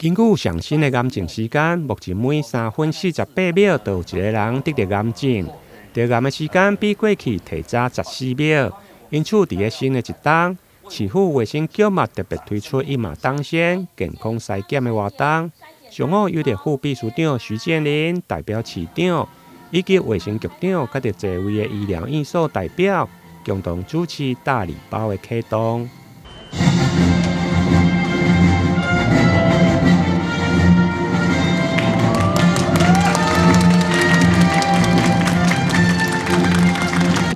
根據上新的癌症時間，目前每3分48秒就有一個人得著癌症，得癌的時間比過去提早14秒。因此，佇咧新的一冬，市府衛生局嘛特別推出一馬當先健康篩檢的活動。上午由著副秘書長徐建林代表市長，以及衛生局長，佮著濟位的醫療院所代表，共同主持大禮包的啟動。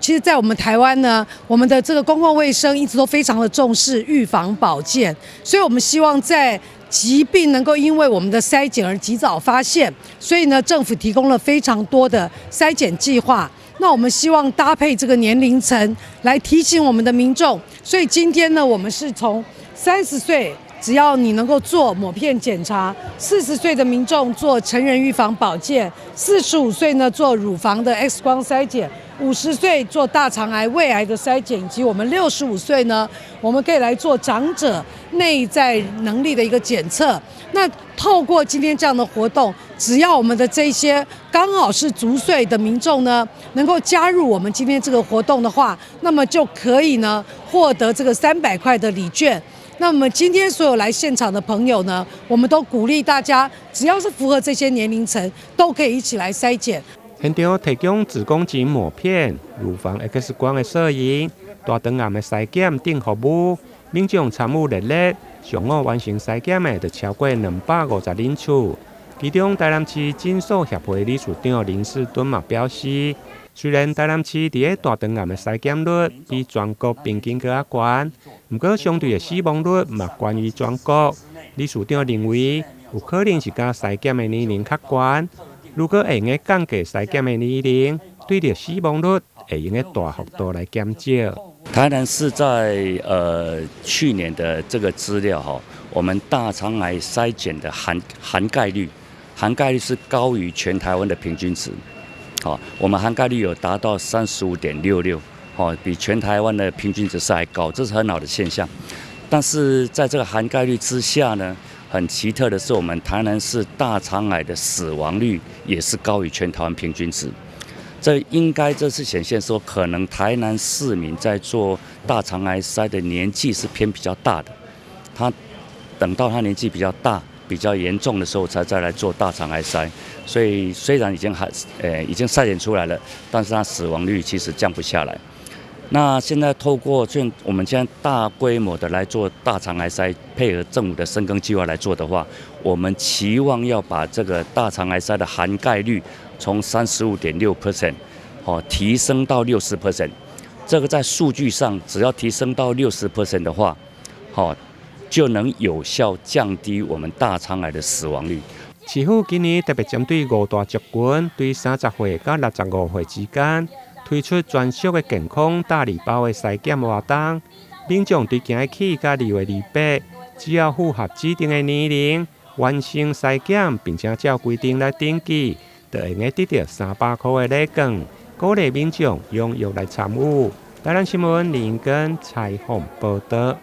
其實，在我們台灣呢，我們的這個公共衛生一直都非常的重視預防保健，所以我們希望在疾病能夠因為我們的篩檢而及早發現，所以呢，政府提供了非常多的篩檢計劃。那我們希望搭配這個年齡層來提醒我們的民眾，所以今天呢，我們是從30歲，只要你能夠做抹片檢查；40歲的民眾做成人預防保健；45歲呢做乳房的 X 光篩檢；50歲做大腸癌、胃癌的篩檢，以及我們65歲呢，我們可以來做長者內在能力的一個檢測。那透過今天這樣的活動，只要我們的這些剛好是足歲的民眾呢，能夠加入我們今天這個活動的話，那麼就可以呢獲得這個300塊的禮券。那麼今天所有來現場的朋友呢，我們都鼓勵大家，只要是符合這些年齡層，都可以一起來篩檢。現場提供子宮頸抹片、乳房 X 光的攝影、大腸癌的篩檢等服務，民眾參與熱烈。上午完成篩檢的就超過250人次。其中台南市診所協會理事長林世敦嘛表示，雖然台南市佇咧大腸癌的篩檢率比全國平均閣較懸，毋過相對的死亡率嘛懸於全國。理事長認為，有可能是佮篩檢的年齡較懸。如果會用得降低篩檢的年齡，對著死亡率會用得大幅度來減少。台南市在去年的這個資料哈，我們大腸癌篩檢的涵蓋率是高於全台灣的平均值，好，我們涵蓋率有達到35.66，好，比全台灣的平均值是還高，這是很好的現象。但是在這個涵蓋率之下呢，很奇特的是，我們台南市大腸癌的死亡率也是高於全台灣平均值。這應該這是顯現說，可能台南市民在做大腸癌篩的年紀是偏比較大的，他等到他年紀比較大、比較嚴重的時候，才再來做大腸癌篩。所以雖然已經還已經篩檢出來了，但是他死亡率其實降不下來。那現在透過這我們現在大規模的來做大腸癌篩，配合政府的深耕計劃來做的話，我們期望要把這個大腸癌篩的涵蓋率從35.6% 哦提升到60%。這個在數據上，只要提升到60% 的話，好就能有效降低我們大腸癌的死亡率。市府今年特別針對五大族群，對30歲到65歲之間，推出專屬的健康大禮包的篩檢活動，民眾對今日起到2月28，只要符合指定的年齡，完成篩檢，並且照規定來登記，就會用得得著300塊的禮券，鼓勵民眾踴躍來參與。台南新聞林根採訪報導。